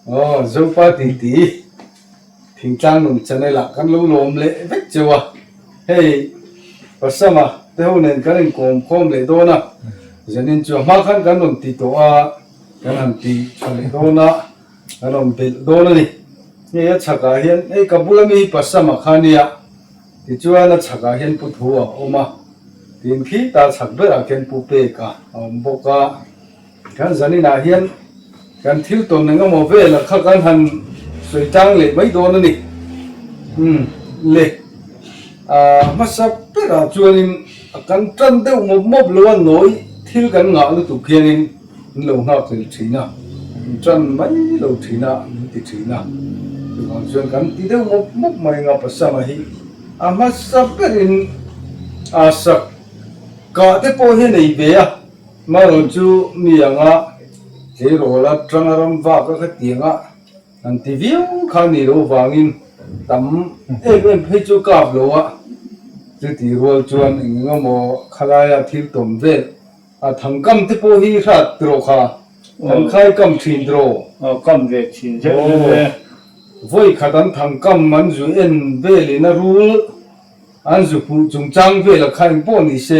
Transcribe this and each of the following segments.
Aw Zopa titi thingtlang nun channel ah kan lo lawm leh vek cheu a, hei Pasama te ho nen kan inkawm khawm leh dawn a, zanin chu a hma khan kan rawn ti tawh a, kan han ti tha leh dawn a, kan rawn belh dawn a ni. Hei a chhakah hian hei ka bula mi hi Pasama kha a nia. Tichuan a chhakah hian Pu Thu a awm a, tin khita chhak berah khian Pu Peka a awm bawk a. Kan zaninah hian kan thil tawn eng emaw velah kha kan han sawi tlang leh mai dawn a ni. Umm le, a hmasa berah chuanin a kan tan deuh mawp mawp lo a, nawi thil kan ngah lutuk khianin Min lo nghak hlel thin a, min tan mai lo thin a, min ti thin a. Chuvang chuan kan ti deuh mawp mawp mai anga Pasanga hi a hmasa berin a sak kah te pawh hi a nei ve a, amaherawh chu mi anga tleirawl atanga ram vak a khatiang a an ti viau kha a nih loh vangin tam em em phei chu kap lo a, chutih rual chuan eng eng emaw khalaia thil tawm vel A thang kam te pawh hi hrat tiraw kha? Thang khai kam thin tiraw? Aw kam ve thin zeuh zeuh e. Vawi khat an thang kam an zu en velin a rul an zu puh chungchang vel a kha eng pawh ni se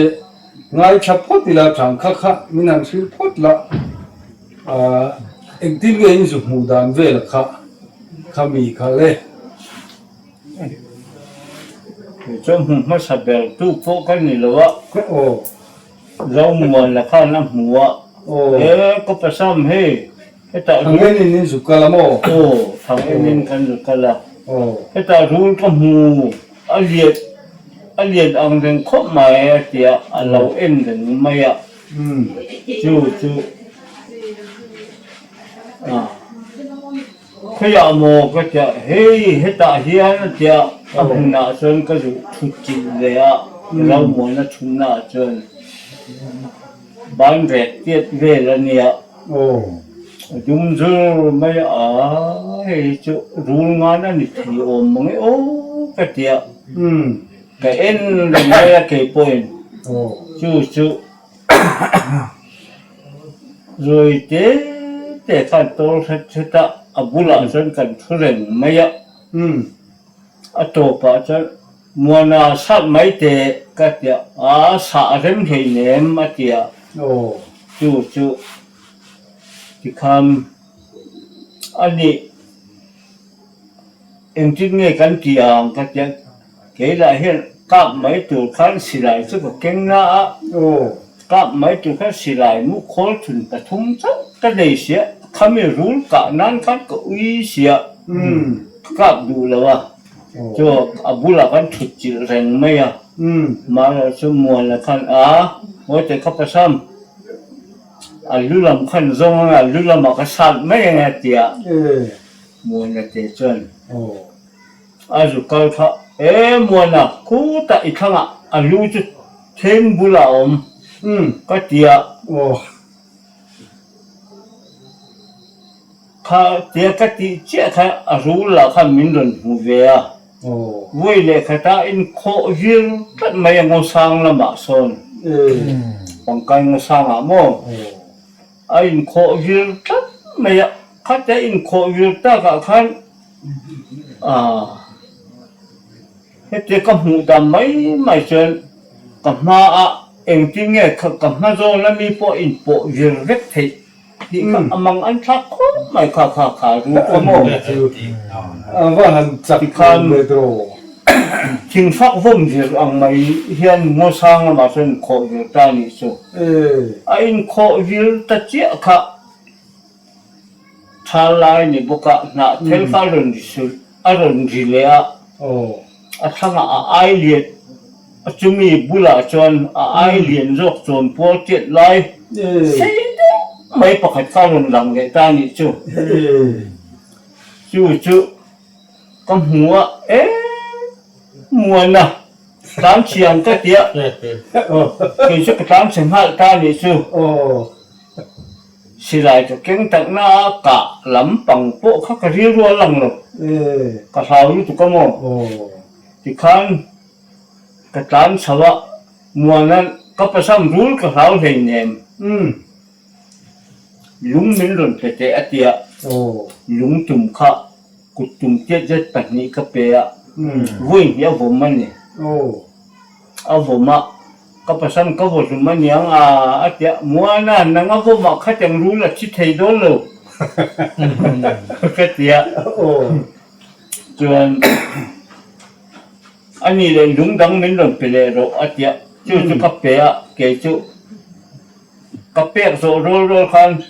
ngaithla phawt ila thang kha kha min han hrilh phawt la engtin nge in zu hmuh dan vel a kha kha mi kha le. Chuan hmu hmasa ber tu pawh ka ni lo a. Aw. Zomuanla khan a hmu a, E ka pasam hei, hetah rul. Thang enin in zuk kal a maw? Aw, thang enin kan zuk kal a. Hetah rul ka hmu, a lian, a lian ang reng khawp mai a ti a, a lo en reng mai a. Chu chu a. Khawiah maw ka tia, hei hetah hian a tia, a hmunah chuan ka zuh thut chilh ve a, Romuana thutnaah chuan ban rek tiat vel a nia, a dum zur mai a, hei hi chu rul ngan a ni thei awm mang e aw ka tia, ka en reng mai a keipawhin chu chu. Zawi te te khan tawl hret hret a, a bulah chuan kan thu reng mai a. A tawpah chuan Muana sat mai teh ka ti a, aa sah rem hleinem a ti a, chu chu tikhan a nih. Engtin nge kan ti ang ka ti a, kei lah hian kap mai tur khan silai chu ka keng na a, kap mai tur khan silai mu khawl thun pathum chauh ka nei sia, khami rul kah nan khan ka ui sia, ka kap duh lo a, chu a bulah kan thut chilh reng mai a, mahlo chu Muana khan a, ngawi teh kha pasam, a lu lam khan zawng anga a lu lamah ka sat mai ang a ti a. Muana te chuan a zu kal kha, E Muana, khutah i thlangah a lu chu thleng bulah a awm ka ti a. Kha tia ka tih chiah kha a rul lah khan min rawn hmu ve a. Vawi leh khatah inkhawh vir tlat mai a Ngawsang lamah sawn, Pangkai Ngawsangah maw? A inkhawh vir tlat mai a, khata inkhawh vir takah khan aah heti ka hmuh dan mai mai chuan ka hmaah engtin nge ka hma zawn a mi pawh inpawh vir vek theih tih kha a mang an thlak khawp mai kha kha kha ru ka maw tikhan thingfak vawm vir ang mai hian Ngawsang lamah chuan inkhawh vir ta a nih chu. A inkhawh vir ta chiah kha tha lai ni bawk a, hnah thel kha a rawn ri sulh, a rawn ri leh a, a thlangah a ai lian, chumi bulah chuan a ai lian zawk chawn puar tiat lai sei deuh mai pakhat kha a rawn lang leh ta a nih chu. Chu chu ka hmu a, e Muana. Tlang thiam ka ti a, kei chu ka tlang chhe nghal ta nih chu. Silai ka keng tak na a, kah lam pang pawh kha ka rilru a lang lo, ka hlau lutuk a maw? Tikhan ka tlan chho a, Muana'n ka pasam rul ka hlau hleinem. Lung min rawn pe teh a tia, lung tum kha kut tum tiat zet pahnih ka pe a, vawi hnih a vawm a ni. A vawm a, ka pasal ka vaw hlum a niang a a tia, Muana nang a vawmah khatiang rul a thi thei dawn lo ka tia. Chuan a ni leh lung dang min rawn pe leh rawh a tia, chu chu ka pe a, kei chu Ka pek zawh rual rual khan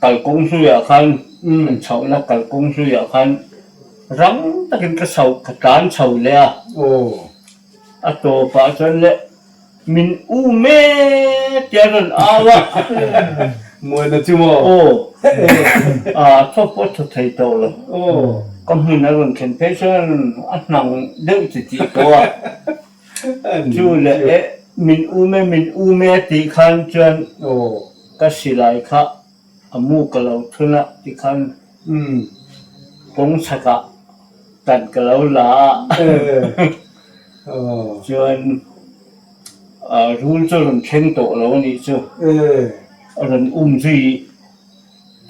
kalkawng hluiah khan kan chhohna kalkawng hluiah khan rang takin ka chho ka tlan chho leh a, a tawpah chuan le min u mek tia rawn au a. Muana chu maw? Aw, a thaw pawh a thaw thei tawh lo. Ka hmun a rawn thlen phei chuan a hnang deuh chi tih pawh a. Chu leh e, min um e, min um e tih khan chuan ka silai kha a mu ka lo thun a ti khan kawng chhakah tan ka lo la a. Chuan rul chu a rawn thleng tawh lo a nih chu, a rawn um zui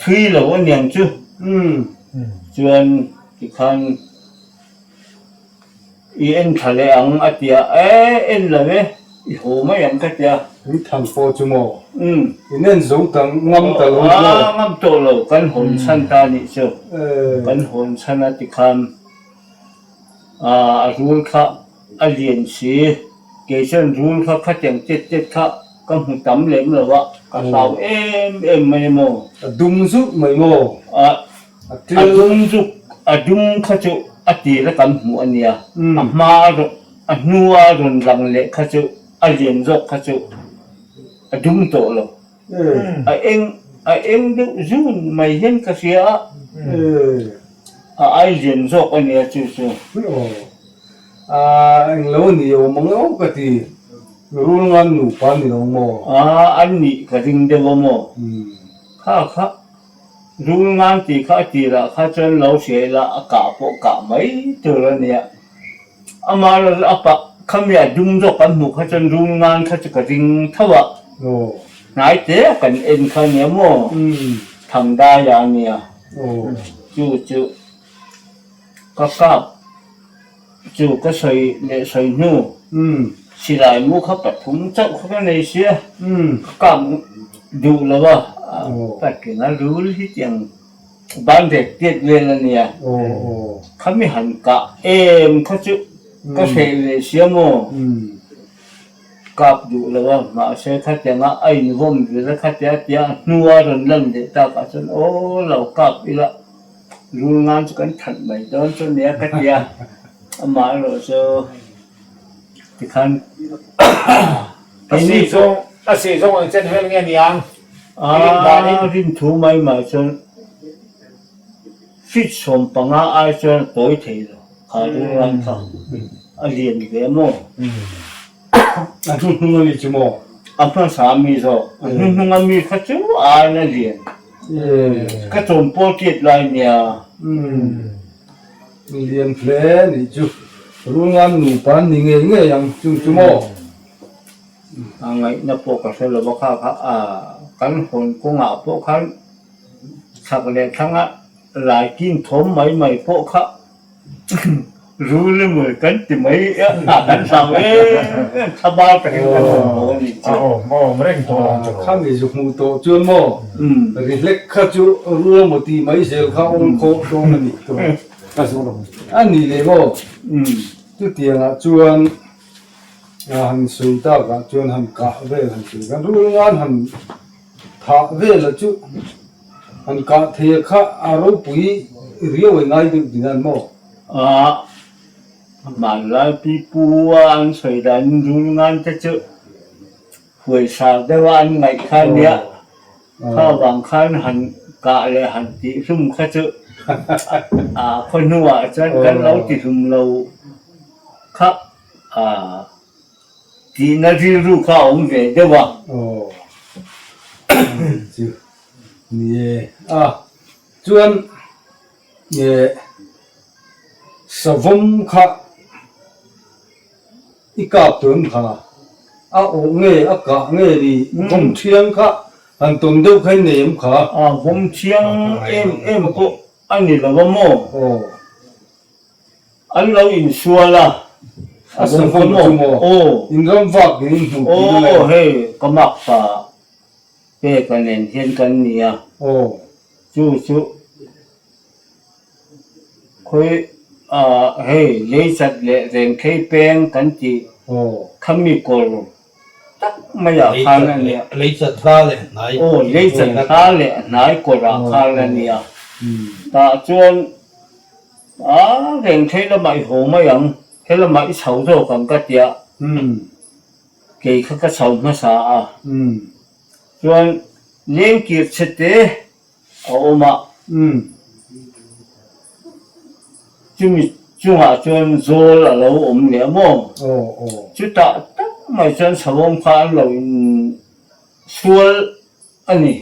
thui lo a niang chu. Chuan tikhan. I en tha leh ang a ti a, e en lo e, i haw mai ang ka ti a. Tui thang pawh chu maw? Umm. In en zo ta ngam ta lo maw? Aa ngam tawh lo, kan hawn chhan ta nih chu. Kan hawn chhan a ti khan a rul kha a lian si, kei chuan rul kha khatiang tet tet kha ka hmu tam lem lo a, ka hlau em em mai maw? A dum zuk mai maw? A A dum chu a dum kha chu a tir a kan hmuh a nia, a hma a rawn a hnu a rawn lang leh kha chu a lian zawk kha chu a dum tawh lo. A eng a eng deuh zun mai hian ka hria a, a ai lian zawk a nia chu chu. Aw a eng lo a ni awm ang aw ka ti, rul ngan nupa ni lo maw? A an nih ka ring deuh a maw? Kha kha. Rul ngan tih kha a tirah kha chuan lo hria ila a kah pawh kah mai tur a nia. Amah erawh chu a pah khami a dum zawk kan hmuh kha chuan rul ngan kha chu ka ring tho a. Hnai te a kan en kha a nia maw? Thangdaia a nia. Chu chu ka kap. Chu ka sawi leh sawi hnu, silai mu kha pathum chauh kha ka nei sia, ka kap duh lo a, patling a rul hi tiang ban rek tiat vel a nia, khami han kah em kha chu ka hreh leh sia maw, kap duh lo a, mahse khatianga a invawm vel a khatia tia a hnua rawn lan leh takah chuan aw lo kap ila. Rul ngan chu kan that mai dawn chu nia ka ti a, amah erawh chu tikhan A si zawng a si zawng ang chen vel nge niang i rin danin? A rin thu mai mai chuan feet 15 ai chuan a tawi thei lo kha rul ngan kha a lian ve maw? A hnuhnung a ni chu maw? A hmasa a mi zawk. A hnuhnung a mi kha chu aiin a lian. Ka chawmpawl tiat lai nia. Lian hle a nih chu. Rulngan nupa an ni ngei ngei ang chung chu maw? A ngaihna pawh ka hre lo va kha kha a kan hawn kawngah pawh khan chhak leh thlanga Laikin thawm mai mai pawh kha rul emaw kan ti mai a, kan hlau em em thlabar takin kan awm lo a nih chu. A awm a awm reng tawh ang chu. Khami zu hmuh tawh chuan maw ri hlek kha chu rul emaw ti mai zel kha awl khawh dawn a nih tawh. A nih leh maw chutiangah chuan han sawi takah chuan han kah vel han sawi khan rul ngan han thah vel a chu. An kah thei a kha a ropui riau ei ngai deuh din an maw? A hmanlai pipu a an sawi danin rul ngan te chu huaisar deuh a an ngaih kha nia, kha vang khan han kah leh han tih hlum kha chu a khaw hnuah chuan kan lo ti hlum lo kha a tihna rilru kha a awm ve deuh a. Aw chu Ni e. A, chuan eh savawm kha i kap tur an kha. A awh nge a kah nge ni vawm thiang kha han tawn deuh kha in nei em kha? A vawm thiang em em pawh a ni lo a maw? Aw. An lo insual a. A savawm chu maw? Aw. In ram vak in in hmuh tih na Aw hei ka mak pa peka nen hian kan ni a. Aw. Chu chu Khawi ah hei leichat leh rengthei peng kan tih khami kawr tak maiah khan a nia. Leichat hla leh hnai. Aw leichat hla leh hnai kawrah khan a nia. Tah chuan ah rengthei lamah i haw mai ang, helamah i chho zawk ang ka tia. Kei kha ka chho hmasa a. Chuan lengkir chhe te a awm a. Chumi chungah chuan zawl a lo awm leh a maw? Chutah tak mai chuan savawm kha an lo insual a ni.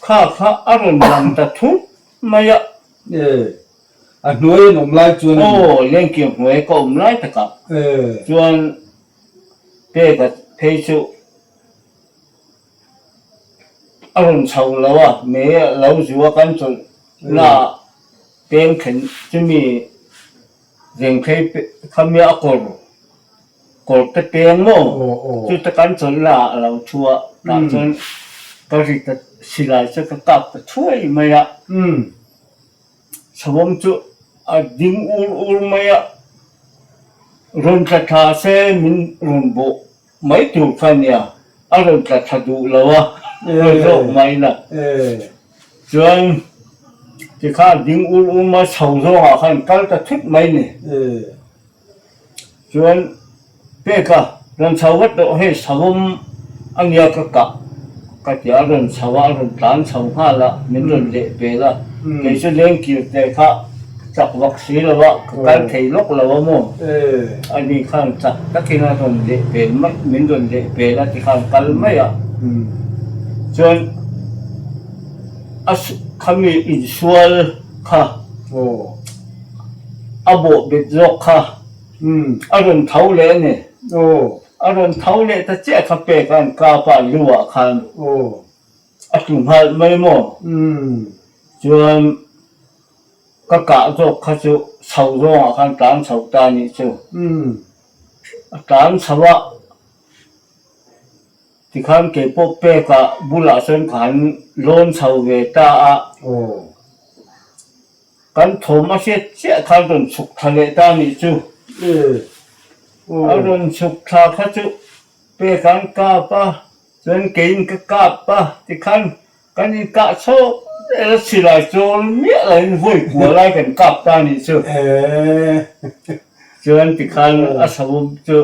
Kha kha a rawn lang ta thut mai a. A hnuai an awm lai chuan a ni. Aw, lengkir hnuai ka awm lai takah chuan peka phei chu. A rawn chho lo a, me lo zu a kan chawlh na ah peng then chumi rengthei kha mi a kawr kawr te peng maw chuta kan chawlh na ah a lo thu a, tah chuan ka ri ta silai chu ka kap ta thuai mai a, savawm chu a ding ur ur mai a, rawn tla thla se min rawn bawh Mai tur kha nia, a rawn tla thla duh lo a, rawn zawk mai la. Chuan tikhan ding ur um a chho zawngah khan kal ta thut mai ni. Chuan Peka rawn chho vat rawh hei savawm a nia ka kah ka ti a, a rawn chho a, a rawn tlan chho nghal a, min rawn leh pel a, kei chu lengkir te kha Chak vak si lo a, ka kal thei lawk lo a maw? Ani khan chak takin a rawn leh pel mai, min rawn leh pel a ti khan kal mai a. Chuan a khami insual kha a bawh bet zawk kha a rawn tho leh a ni. A rawn tho leh ta chiah kha pek a an kap a lu ah khan a tlu nghal mai maw? Chuan. Ka kah zawk kha chu chho zawngah khan tlan chho ta a nih chu. A tlan chho a, tikhan keipawh pekah bulah chuan ka han lawn chho ve ta a. Kan thawm a hriat chiah khan rawn chhuk thla leh ta a nih chu. A rawn chhuk thla kha chu pek an kap a, chuan keiin ka kap a, tikhan Kan inkah chhawk zel a, silai chawl miah loin vawi kua lai kan kap ta a nih chu. Chuan tikhan a savawm chu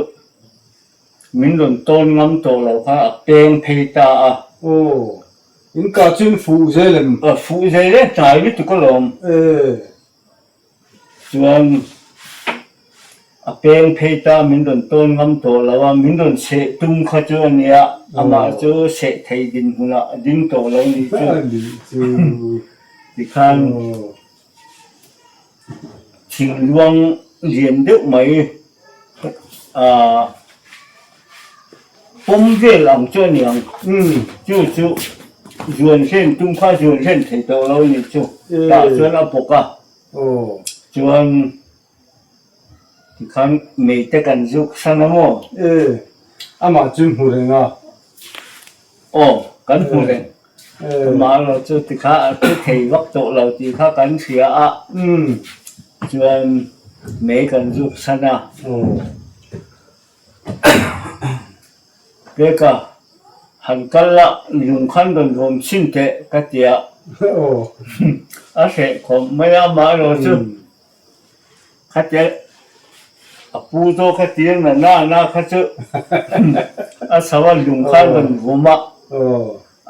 min rawn tawn ngam tawh lo kha a peng phei ta a. Aw, inkah chu in fuh zel em? Fuh zel e, hnai lutuk alawm. Chuan a peng phei ta min rawn tawn ngam tawh lo a, min rawn seh tum kha chu a nia, amah chu seh thei dinhmunah a ding tawh lo nih chu. Tikhan thingluang lian deuh mai ah Pawm vel ang chu a ni ang. Chu chu zuan hlen tum kha zuan hlen thei tawh lo a nih chu. Tah chuan a bawk a. Chuan tikhan mei te kan zuk san a maw? Amah chu hmu reng a. Aw, kan hmu reng. Amah erawh chu tikha a thu thei vak tawh lo tih kha kan hria a. Chuan mei kan zuk san a. Peka, han kal la, lung khan rawn vawm chhin teh ka ti a. A hreh khawp mai a, amaherawh chu khatia a pu zawk kha tir na na na kha chu a chho a, lung khan rawn vawm a,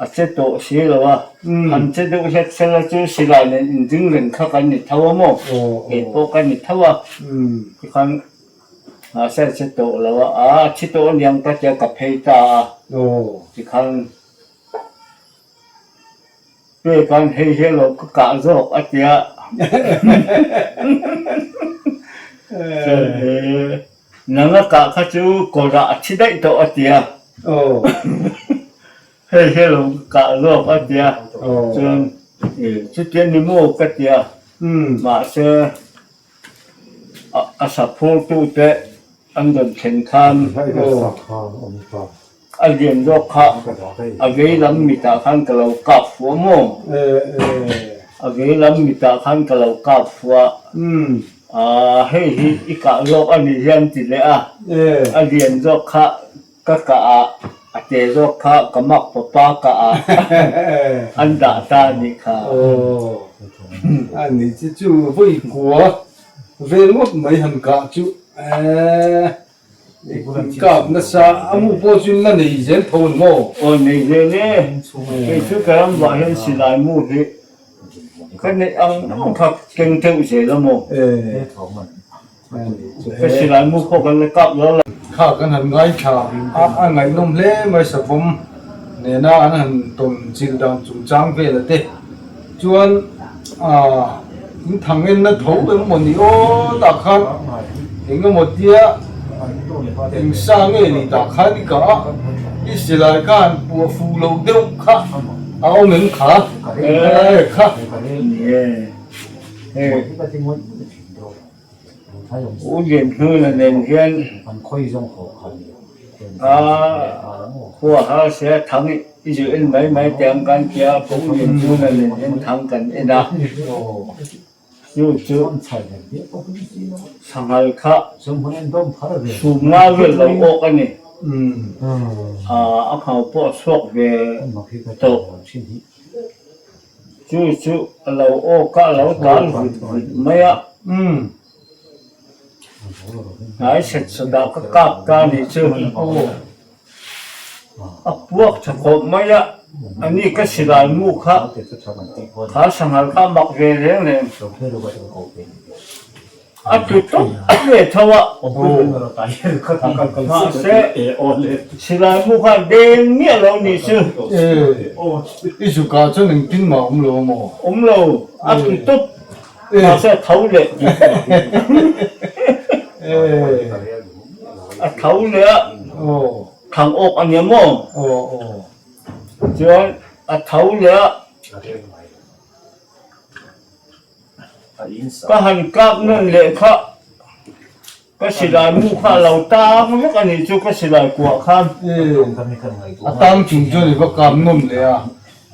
a che tawh si lo a, han che deuh hlek sela chu silai nen inding reng kha kan ni tho a maw, keipawh ka ni tho a, tikhan. Mahse a che tawh lo a, a thi tawh aniang ka tia ka phei ta a, tikhan pek an hei hi alo ka kah zawk a tia. Chuan he. Nanga kah kha chu kawrah a thi daih tawh a ti a. Hei hi lo kah zawk a ti a. Chuan chuti a ni maw ka ti a. Mahse a saphurtute an rawn thlen khan a lian zawk kha a vei lam mitah khan ka lo kap fuh a maw? A vei lam mitah khan ka lo kap fuh a, hei hi i kah zawk a nih hian ti leh a, a lian zawk kha ka kah a, a te zawk kha ka mak papa kah a, an dah ta a nih kha. A nih chu chu vawi kua vel ngawt mai han kah chu eeh. Kap nasa a mu pawh chu la nei zel tho ang maw? Aw nei zel e, kei chu ka ram vah hian silai mu hi ka neih ang ang kha keng teuh zel a maw? Ka silai mu pawh kan la kap lo la. Kha kan han ngaithla a, a ngaihnawm hle mai savawm nena an han tawn chilh dan chungchang vela te chuan aah in thang enna tho eng maw ni aw tah khan eng emaw tia eng sa nge ni tah khan i kah a i silai khan puah fuh lo deuh kha a awm em kha e kha. U Lianhnuna nen hian a khua har sia thang i zu en mai mai teh ang kan tia ka U Lianhnuna nen hian thang kan en a, chu chu sanghal kha sum nga vel lo awk a ni, a khau pawh a chhuak ve tawh. Chu chu a lo awk a, a lo tal vut vut mai a. Hnai set sawtah ka kap ta a nih chu. A puak tha khawp mai a, a ni ka silai mu kha, kha sanghal kha a mak ve reng reng. A tlu tawp ve tho a, mahse silai mu khan deng miah lo nih chu. I zukah chuan engtin mah awm lo maw? Awm lo, a tlu tawp, mahse a tho leh. A tho leh a, thang awk a nia maw? Chuan a tho leh a. Ka han kap nawn leh kha ka silai mu kha a lo tang vek a nih chu ka silai kuah khan. A tang chung chuan i va kap nawn leh a.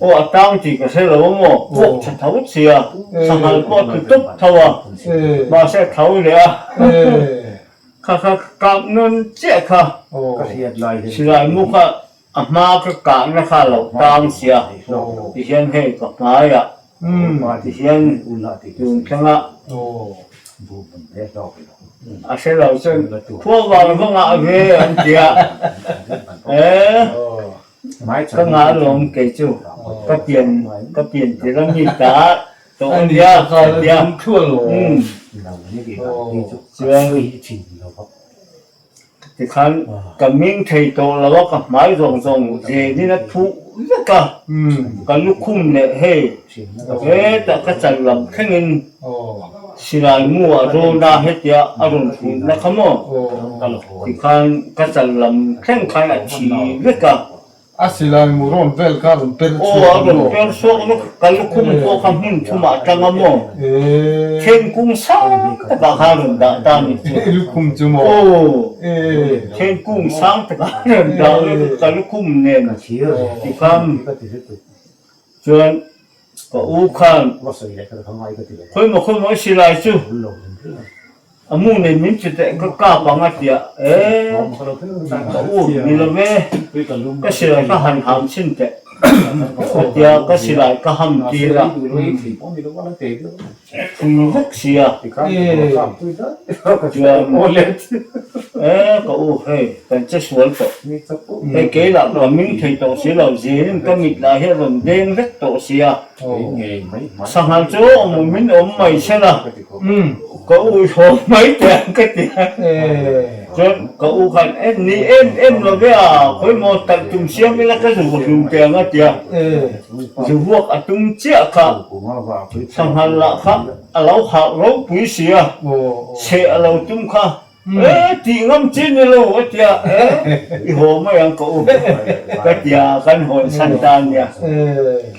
Aw a tang tih ka hre lo a maw, puak tha tho sia, sanghal pawh a tlu tawp tho a, mahse a tho leh a. Kha kha kap nawn chiah kha silai mu kha A hma ka kahna kha lo tang sia, tihian hei ka hmaiah tihian tun thlengah a hre lo chuan khua vang va ngah ve an ti a, e ka ngah alawm kei chu ka pian ka pian tir a mi ta tawh a nia ka ti a, chuan. Tikhan ka ming thei tawh lo a, ka hmai zawng zawng zenin a phuh vek a, ka lukhum leh hei hetah ka chal lam thlengin silai mu ah rawn a hetia a rawn phuhna kha maw tikhan ka chal lam thleng khan a thi vek a. A silai mu rawn vel kha a rawn per chhuak a maw? Aw, a rawn per chhuak vek. Ka lukhum pawh kha hmun thumah a tang a maw? Thengkung sang takah khan a rawn dah ta a nih chu. I lukhum chu maw? Aw, thengkung sang takah a rawn dah vek ka lukhum nen tikhan chuan Ka u khan khawimaw khawimaw i silai chu a mu nen min ti teh ka kap ang a ti a, e ka u ni lo ve, ka silai ka han ham chhin teh ka ti a, ka silai ka ham tir a, phui vek si a, chuan e ka u hei kan che sual tawh. Hei kei lah ka ming thei tawh si lo, zin ka mit lah hi a rawn deng vek tawh si a, sanghal chu awm min awm mai se la, ka u i haw mai teh ang ka ti a, chuan ka u khan en ni em em lo ve a, khawimaw talh tum siam ila ka zu hlum teh ang a ti a, zu vuak a tum chiah kha sanghal lah kha a lo harh ropui si a, cheh a lo tum kha. E tih ngam chi ni lo a tia e i haw mai ang ka u ka tia kan hawn san ta a nia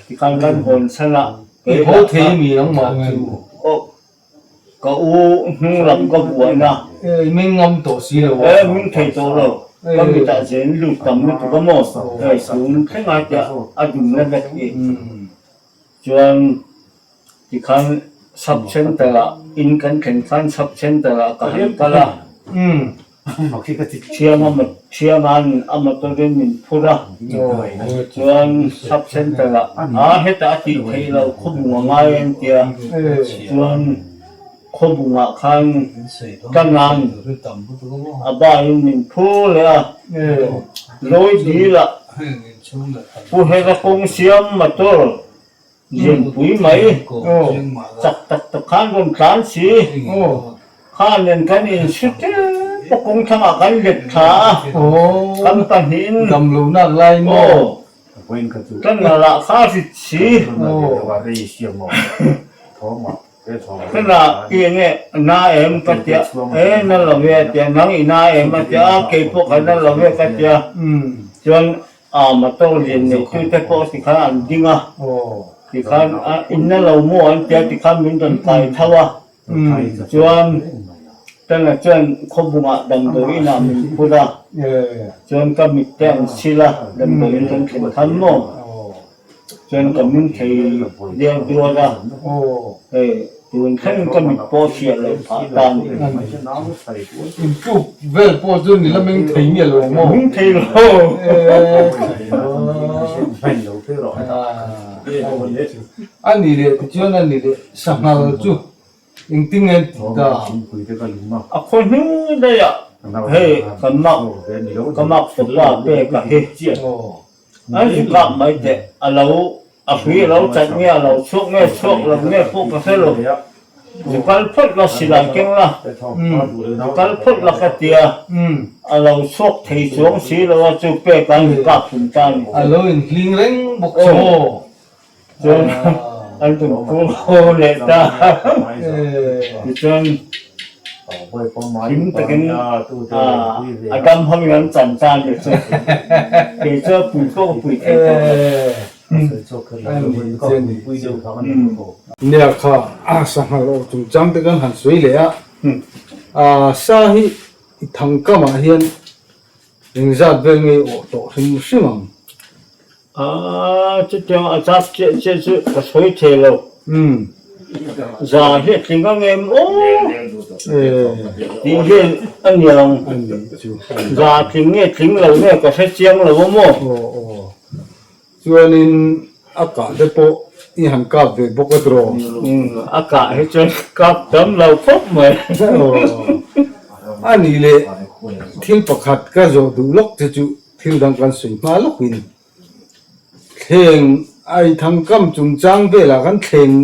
tikhan kan hawn san a I haw thei mi nangmah chu. Aw ka u hnung lam ka buaina. E i meng ngam tawh si lo a. E meng thei tawh lo ka mitah zen lut tam lutuk a maw hei tun thleng a tia a dumna vek hi chuan Tikhan Sub Centre ah in kan thlen khan Sub Centre ah ka han kal a, Thianga'n a motor in min phur a, chuan Sub Centre ah a hetah a tih theih loh khawbung a ngai an tia, chuan khawbung ah khan Tana'n a baiin min phur leh a, Lawi dil ah Pu Hera kawng siam motor Lianpui mai, chak tak tak khan rawn tlan si. Kha nen kan insu tep a, kawng thlangah kan let thla a, kan pahnihin aw, kan ngarah kha rit si. Ka i enge na em ka tia, e na lo e a tia, nang i na em a tia, a kei pawh ka na lo e ka tia, chuan A motor lian nei tu te pawh tikhan an ding a, tikhan a in na lo maw an tia tikhan min rawn kai tho a, chuan Tana chuan khawbungah damdawi inah min phur a, chuan ka mit te an sil a, damdawi in kan thlen khan maw, chuan ka min thei der duar a, hei tun thleng ka mit pawh hriat loh phah ta a ni. In tluk vel pawh chu ni la meng thei nge lo maw? Meng thei lo. A ni leh tichuan a ni leh sanghal chu engtin nge an tih ta? A khaw hnu daih ah hei kan mak ka mak fapa pek a hi. An zu kap mai teh, a lo a hrui a lo chat nge a lo chhuak nge chhuak lo nge pawh ka hre lo. Zu kal phawt la silai keng la, zu kal phawt la ka tia, a lo chhuak thei chuang si lo a chu pek an zu kap hlum ta a ni. A lo inhling reng bawk chu maw? Chuan an rawn phur haw leh ta. Tichuan hlim takin a dam ho in an chan ta a ni chu. Kei chu a pui pawh ka pui thei tawh lo. Nia kha sanghal awh chungchang te kan han sawi leh a, sa hi i thangkamah hian engzat vel nge awh tawh hrim hrim ang? Aaa chutiang a zat chiah chiah chu ka sawi thei lo. Za hi a tling ang em aw tih hi a niang. Za a tling nge tling lo nge ka hre chiang lo a maw. Aw chuanin a kah te pawh i han kap ve bawk a tiraw. A kah hi chuan kap tam lo khawp mai. A nih leh thil pakhat ka zawh duh lawk te chu Thil dang kan sawi hma lawkin thleng ai thang kam chungchang velah khan thleng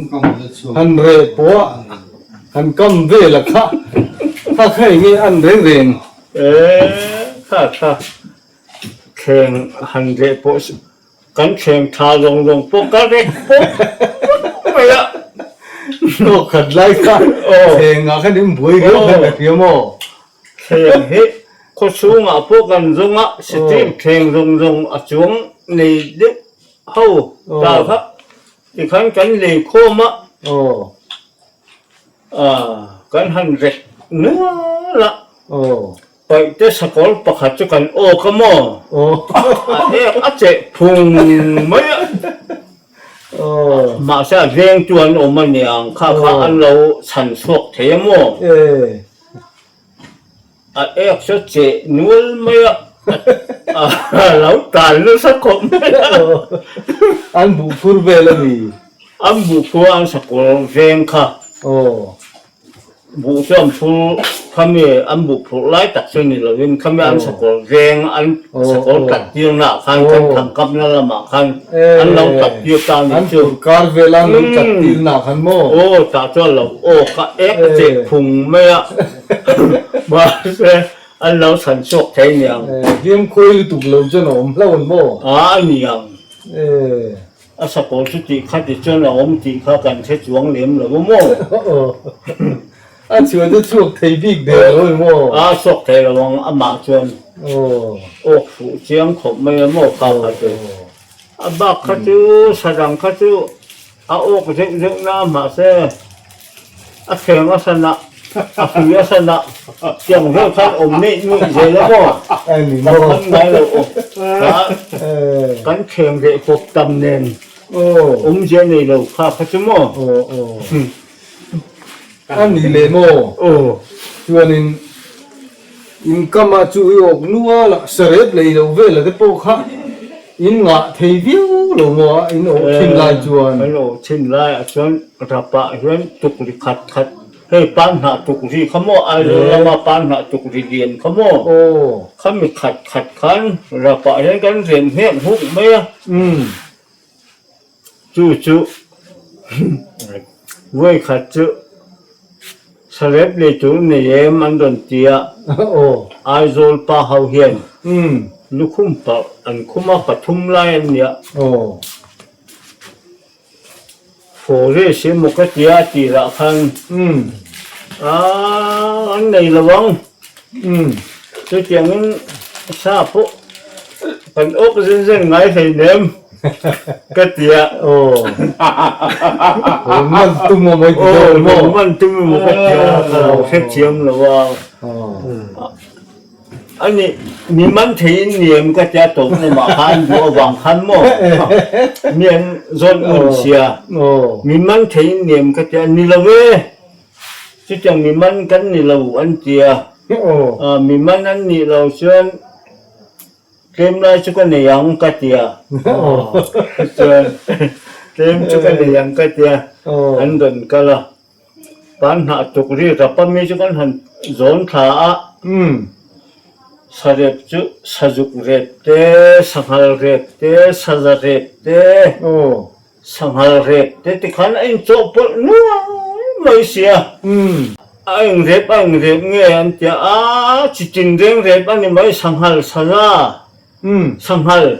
han reh pawh a han kam vel a kha kha kha eng nge an reng reng. E kha kha thleng han reh pawh kan thleng tha zawng zawng pawh ka rek pawh mai a. Hlawk khat lai kha thleng ah khan in buai riau khan ka hria maw? Thleng hi khaw chhungah pawh kan zawng a, stream thleng zawng zawng a chuang nei deuh ho ta kha tikhan kan lei khawm a, kan han rek nual a, paihte sakawr pakhat chu kan awk a maw, a ek a cheh phung mai a. Mahse a vengtu an awm a niang kha kha an lo chhan chhuak thei a maw? A ek chu cheh nual mai a, a lo tan nasa khawp mai a. An buh phur vel a ni. An buh phur a an sakawr veng kha. Buh chu an phur khami an buh phurh lai tak chu ni lovin khami an sakawr veng an sakawr tlat tirna ah khan kan thangkapna lamah khan an lo tlat tir ta ni chu. An phur kar vela an lo tlat tirna ah khan maw? Aw tah chuan lo aw ka ek a cheh phung mai a mahse an lo chhan chhuak thei niang. Hliam khawi lutuk lo chuan a awm hlauh an maw? A a niang. A sakawr chu tih kha ti chuan a awm tih kha kan hre chuang lem lo a maw? A chhuah chu chhuak thei bik der lo maw? A chhuak thei lo ang amah chuan awk fuh chiang khawp mai a maw kha kha chu. A bak kha chu sadang kha chu a awk zeuh zeuh na mahse a kheng a san a, a hui a san a, tiang vel khan awm neih nuih zel a maw? Ka khan ngai lo aw. Kan kheng reh kawp tam nen awmzia nei lo kha kha chu maw? A ni leh maw? Aw. Chuanin in kama chu i awk nual a, sarep lei lo vel a te pawh kha in ngah thei viau lo maw a, in awh thin lai chuan. Kan awh thin laiah chuan rapah hian tukri khat khat, hei pan hnah tukri kha maw, Aizawl lama pan hnah tukri lian kha maw? Aw. Khami khat khat khan rapah hian kan rem nghek nghuk mai a. Chu chu vawikhat chu sarep lei tur nei em an rawn ti a, Aizawl pa ho hian lukhum parh an khum a, pathum lai an nia. Forest emaw ka tia a tirah khan an nei lo ang. Chutiangin sa pawh kan awk zen zen ngai hleinem ka ti a. Aw, man tum emaw i ti dawn maw? Aw, man tum emaw ka ti a, ka lo hrethiam lo a. Ani, mi man theiin ni em ka tia tawp lamah khan duh avang khan maw? Mi an zawt ngun sia. Mi man theiin ni em ka tia, ni lo e. Chutiang mi man kan ni lo an ti a, mi man an nih lo chuan tlem lai chu ka nei ang ka ti a, chuan tlem chu ka nei ang ka ti a, an rawn kal a, pan hnah tuk ri rap a mi chu kan han zawn thla a, sarep chu sazuk rep te, sanghal rep te, saza rep te, Sanghal rep te tikhan a inchawhpawlh nuai mai sia. A eng rep a eng rep nge an tia a, chi tin reng rep a ni mai sanghal saza, sanghal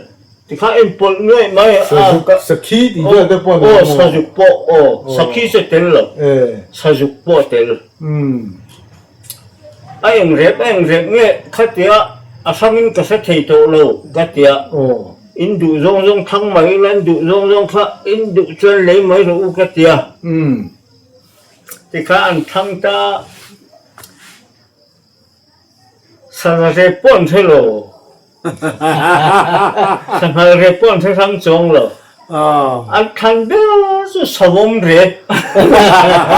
tikhan a inpawlh nuaih mai a. Sazuk, sakhi tih vel te pawh a ni maw? Aw sazuk pawh aw, sakhi chu a tel lo, sazuk pawh a tel. A eng rep a eng rep nge khatia a hrangin ka hre thei tawh lo ka tia. In duh zawng zawng thlang mai ila, in duh zawng zawng kha in duh chuan lei mai rawh u ka tia. Tikha an thlang ta Sanghal rep pawh an hre lo. Sanghal rep pawh an hre hrang chuang lo. An thlan ber chu savawm rep.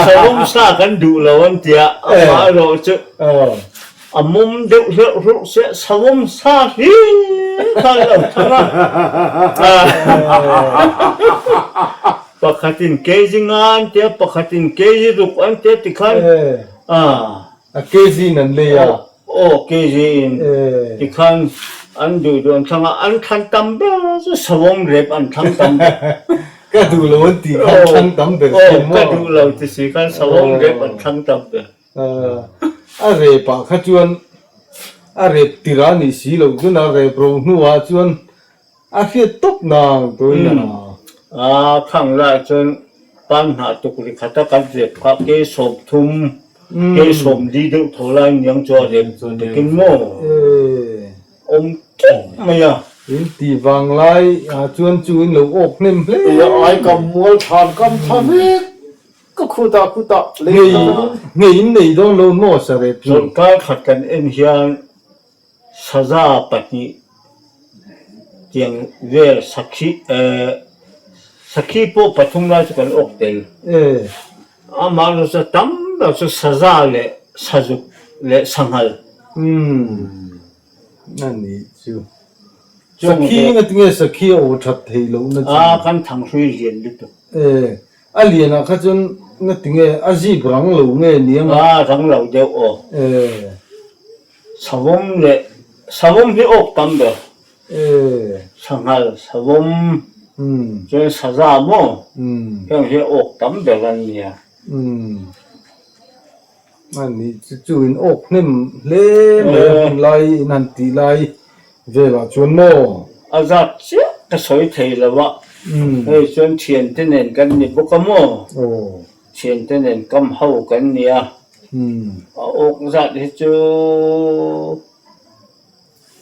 Savawm sa kan duh lo an tia, amaherawh chu A mum deuh hleuh hlurh sia savawm sa hlir kha an lo thang a. Pakhatin kg nga an tia, pakhatin kg ruk an tia tikhan a. A kg in an lei a. Aw kg in tikhan an duh duh an thlang a, an thlan tam ber chu savawm rep an thlang tam ber. Ka duh lo an tih khan thlang tam ber thin maw? Aw ka duh lo ti si khan savawm rep an thlang tam ber. A rep ah kha chuan a rep tirh a nih si loh chuan a rep ro hnuah chuan a hriat tawp nang tuin a. A khang lai chuan pan hnah tuk ri khat a kan rep kha ke 30 ke 40 deuh tho lai niang chu a rep takin maw awm teuh mai a. In tih vang lai ah chuan chu in lo awk hnem hle. Ai kam mual than kam tha vek. Ka khutah khutah lei Ngei ngei in nei dawn lo maw sarep chu? Chawlhkar khat kan en hian saza pahnih tiang vel sakhi eh sakhi pawh pathum lai chu kan awk tel. Eh. Amah erawh chu tam ber chu saza leh sazuk leh sanghal. Umm a nih chu. Sakhi ngatinge sakhi a aw that theih lohna chu? A kan thanghrui lian lutuk. Eh. A lianah kha chuan ngati nge a zip rang lo nge ni anga? A rang lo deuh aw. Eh. Savawm leh savawm hi awk tam ber. Eh. Sanghal savawm chuan saza maw heng hi awk tam ber an nia. Umm. A nih chu chu in awk hnem hle mai a hun lai in han tih lai velah chuan maw? A zat chiah ka sawi thei lo a, hei chuan thiante nen kan ni bawk a maw? Thiante nen kam ho kan nia. A awk zat hi chu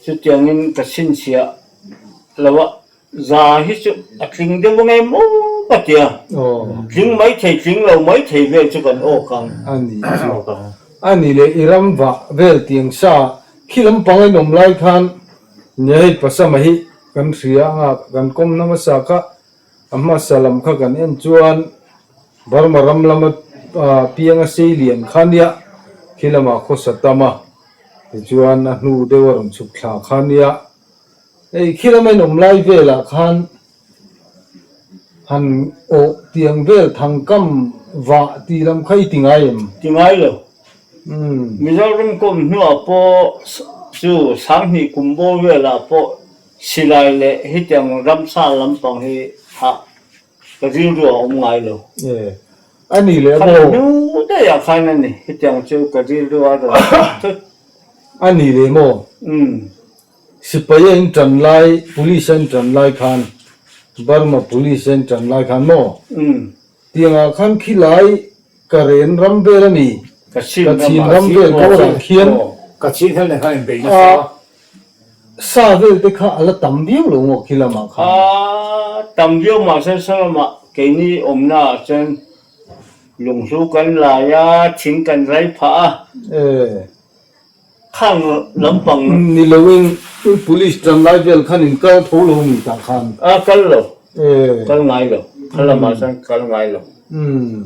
chutiangin ka chhinchhiah lo a, za hi chu a tling deuh ang em aw ka ti a, tling mai thei tling lo mai thei vel chu kan awk ang. A ni chu. A ni leh i ram vah vel tiang sa khi lampang a inawm lai khan nia hei Pasama hi kan hria anga kan kawmna hmasa kha A hmasa lam kha kan en chuan Burma ram lama pianga sei lian kha nia khi lamah khawsa tam a, tichuan a hnu deuh a rawn chhuk thla kha nia. Hei khi lama inawm lai velah khan han awh tiang vel thangkam vah tih lam kha i ti ngai em? Ti ngai lo. Mizoram kawm hnuah pawh chu Sanghnih kum bawr velah pawh Silai leh hetiang ramsa lampang hi thah ka rilru a awm ngai lo. E, a ni leh maw? Kha hnu daih ah khan a ni, hetiang chu ka rilru a rawn thut thut. A ni leh maw? Umm. Sipai a in tan lai, police a in tan lai khan, Burma police a in tan lai khan maw? Umm. Tiangah khan khilai Karen ram vel a ni. Ka chin ram vel kawrah khian. Ka chin hel nen khan inbeih nasa a. Sa vel te kha a la tam viau lo maw khi lamah khan? A tam viau mahse sa lamah keini awmna ah chuan lunghlu kan lai a, thing kan rai phah a. E. Khang lampang. Ni loin police tan lai vel khan in kal tho lo mi tah khan? A kal lo. E. Kal ngai lo. Kha lamah chuan kal ngai lo. Umm.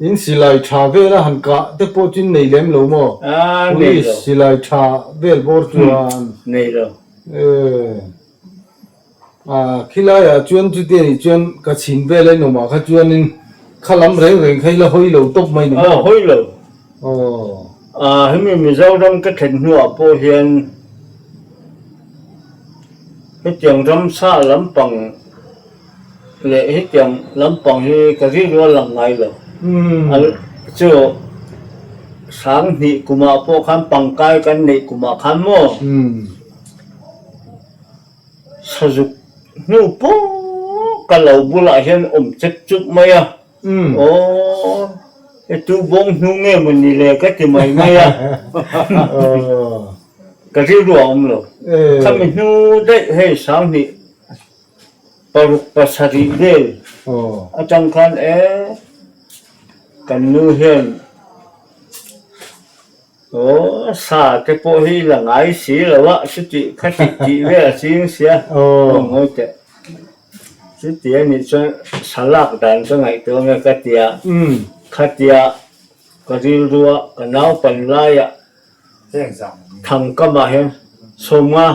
In silai tha vel a han kah te pawh chu in nei lem lo maw? Aa nei lo. Police silai tha vel bawr chuan. Nei lo. Ee. Aa khilai ah chuan chuti anih chuan ka chhin vel a inawm ah kha chuanin kha lam reng reng kha ila hawi lo tawp mai ni maw? Aa hawi lo. Aw. Aa hemi Mizoram ka thlen hnuah pawh hian hetiang ramsa lampang Leh hetiang lampang hi ka rilru a lang ngai lo. Chu Sanghnih kumah pawh khan pangkai kan neih kumah khan maw sazuk hnu pawh ka lo bulah hian awm chep chup mai a. Aw he tu bawng hnu nge maw ni le ka ti mai mai a. Ka rilru a awm lo. Khami hnu daih hei Sanghnih Paruk pasarih vel atang khan e kan nu hian aw sa te pawh hi la ngai si lo a chuti khati tih vel a ching sia aw ngawi teh chuti a nih chuan sa lak dan ka ngaihtuah nge ka tia khatia ka rilrua ka naupan laia thangkamah hian sawmnga.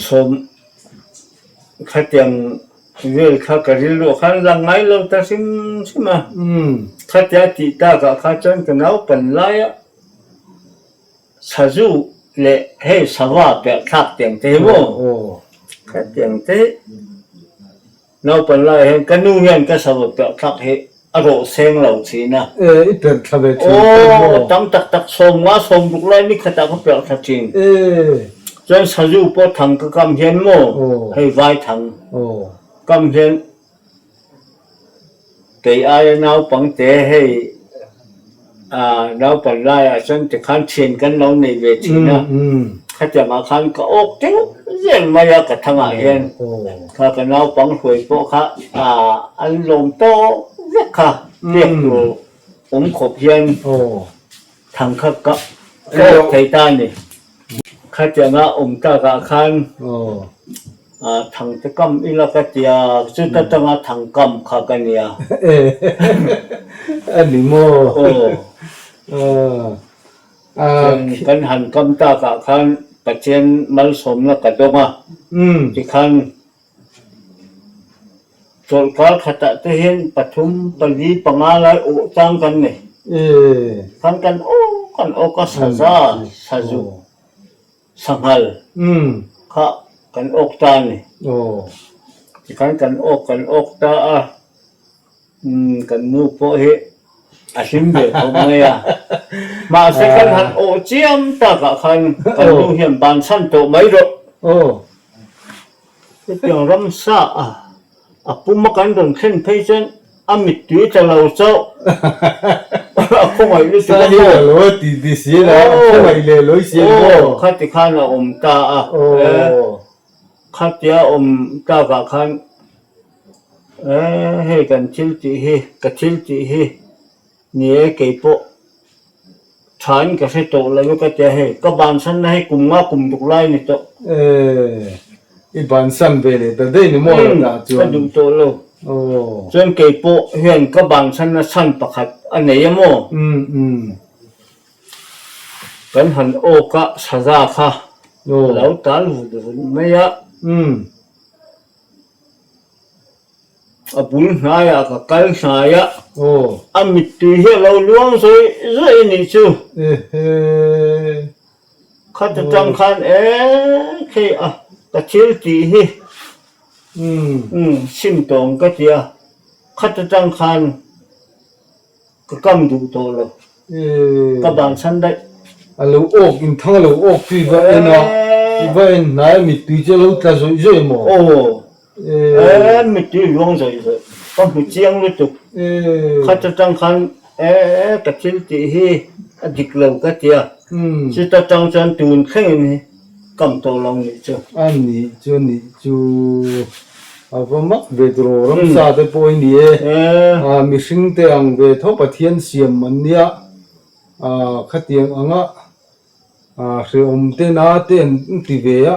Sawm khatiang vel kha ka rilru ah khan lang ngai lo ta hrim hrim a, khatia tih takah kha chuan ka naupan laia sazu leh hei sava piah thlak tiang te hi maw khatiang te hi. Naupan lai hian ka nu hian ka sava piah thlak hi a rawh seng lo thin a. E, i perh thla ve thin pawh maw? Aw, tam tak tak sawmnga sawmruk lai ni khatah ka perh thla thin. E. Chuan sazu pawh thang ka kam hian maw? Hei vai thang kam hian kei aia naupangte hei naupan laiah chuan tikhan thian kan lo nei ve thin a, khatiangah khan ka awk deuh zel mai a ka thangah hian kha ka naupang hruai pawh kha an lawm tawk vek kha pek tur awm khawp hian thang kha ka awk thei ta a ni. Khatianga awm takah khan Thangte kam ila ka tia, chuta tanga thang kam kha ka nia. A ni maw? Aw. Chuan kan han kam takah khan Pathian malsawmna ka dawng a, tikhan chawlhkar khatah te hian pathum, pali, panga lai awh chang kan nei. Khan kan awk kan awk a, saza, sazu. Sanghal kha kan awk ta a ni. Tikhan kan awk kan awk ta a, kan nu pawh hi a hlim ve khawp mai a. Mahse kan han awh chiam takah khan kan nu hian bansan tawh mai rawh. Hetiang ramsa a a pum a kan rawn thlen phei chuan a mittui tla lo chauh a khawngaih lutuk a maw? Sa lo a ti ti si a, a khawngaih leh lawi si a maw? Aw, khati khan a awm ta a, khatia awm takah khan hei kan thil tih hi, ka thil tih hi ni e keipawh Thain ka hre tawh lo e ka tia hei, ka bansanna hei kum nga kum duk lai ni tawh. E, i bansan ve leh ta daih ni maw la tah chuan. Ka duh tawh lo. Aw. Chuan kei pawh hian ka bansanna chhan pakhat a nei a maw? Um um. Kan han awk a saza kha a lo tal vut vut mai a. Um. A bul hnaiah ka kal hnai a, a mittui hi a lo luang zawih zawih a nih chu. Khat atang khan e khei a, ka thil tih hi sim tawng ka ti a, khat atang khan Ka kam duh tawh lo. Ka bansan daih. A lo awk, inthang a lo awk chu i va en a, i va en hnai a mittui chu a lo tla zawih zawih maw? Aw, e mittui luang zawih zawih. Ka hmu chiang lutuk. Khat atang khan e ka thil tih hi a dik lo ka ti a, chuta tang chuan tun thlengin kam tawh lo nih chu. A nih chu nih chu. A va mak ve tiraw ramsa te pawh i ni e. A mihring te ang ve tho Pathian siam an nia. A khatiang anga a hrehawm te na te an ti ve a,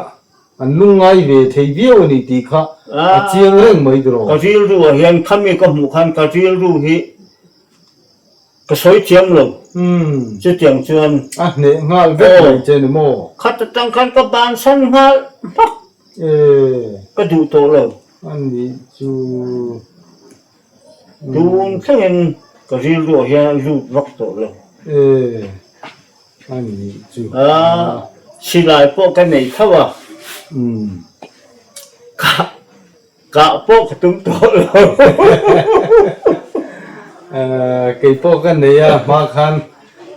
an lungngai ve thei viau a ni tih kha a chiang reng mai tiraw. Ka rilru ah hian khami ka hmuh khan ka rilru hi Ka sawi thiam lo. Chutiang chuan. A hneh nghal vek mai che ni maw? Khat atang khan ka bansan nghal hmak. Ka duh tawh lo. A nih chu. Tun thlengin ka rilruah hian a lut vak tawh lo. A nih chu. Silai pawh ka nei tho a. Ka. Kah pawh ka tum tawh lo. Kei pawh ka nei a, hma khan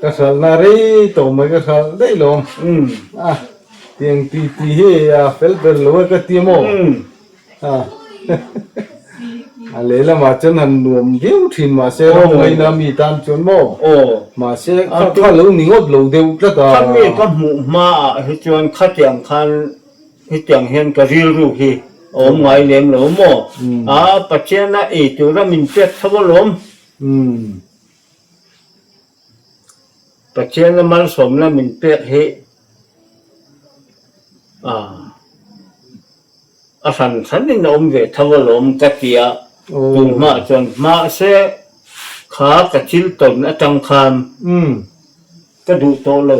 ka hralhna rei tawh mai ka hralh daih lo. A tiang ti ti hi a fel ber lo e ka ti maw? A lehlamah chuan han nuam viau thin mahse rawngngaiina mi tan chuan maw? Mahse kha kha lo ni ngawt lo deuh tlat a. Khami ka hmuh hmaah hi chuan khatiang khan Hetiang hian ka rilru hi a awm ngai lem lo maw? A, Pathian a ei tura min pek tho alawm. Pathian a malsawmna min pek hi a, a hran hranin a awm ve tho alawm ka ti a, tun hmaah chuan mahse kha ka thil tawn atang khan Ka duh tawh lo.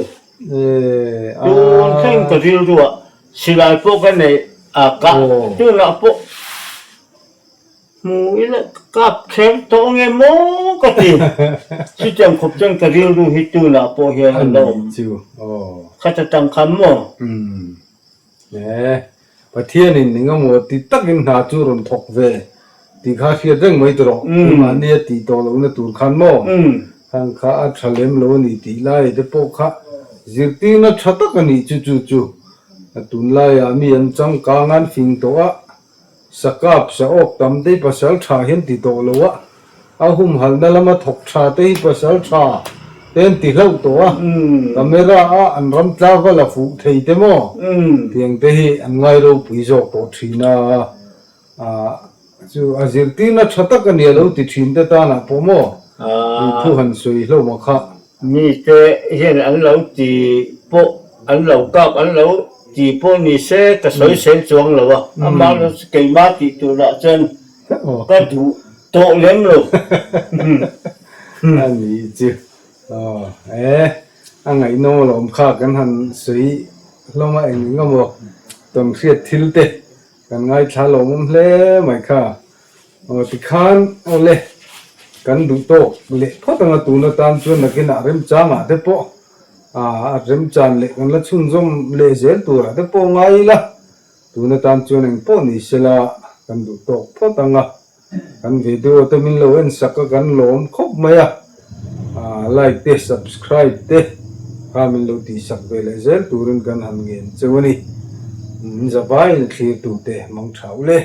Tun thleng ka rilruah silai pawh ka neih a kah tunah pawh hmu ila ka kap kher tawh nge maw ka ti. Chutiang khawp chuan ka rilru hi tunah pawh hian a la awm. Khat atang khan maw? Pathianin engemaw ti takin hna chu rawn thawk ve tih kha hriat reng mai tawh rawh. Keimahni a tih tawh lohna tur khan maw khang kha a tha lem lo a ni tih lai te pawh kha zirtirna tha tak a nih chu chu chu tunlaiah mi an changkang an fing tawh a. Sakap saawk tam te hi pasal tha hian ti tawh lo a, a humhalna lama thawk tha te hi pasal tha te an ti hlauh tawh a, camera a an ram tla va la fuh thei te maw tiang te hi an ngai ropui zawk tawh thin a, chu a zirtirna tha tak a nia lo ti thin te tanah pawh maw thu han sawi hlauh a kha. Mite hian an lo ti pawh an lo kap an lo ti pawh ni se ka sawi sel chuang lo a, amah erawh chu keimah tih turah chuan ka duh tawh lem lo. A nih chu aw e, a ngaihnawm alawm kha kan han sawi hlawm a eng eng emaw tawnhriat thil te kan ngaithla lawmawm hle mai kha. Aw tikhan awle kan duh tawk leh phawt anga tun atan chuan nakinah remchangah te pawh a remchan leh kan la chhunzawm leh zel turah te pawh ngai ila tun atan chuan eng pawh ni sela kan duh tawk phawt anga kan video te min lo en sak a kan lawm khawp mai a like te subscribe te kha min lo tihsak ve leh zel turin kan han ngen cheu a ni. Min zavaiin a thlirtute mang tha ule.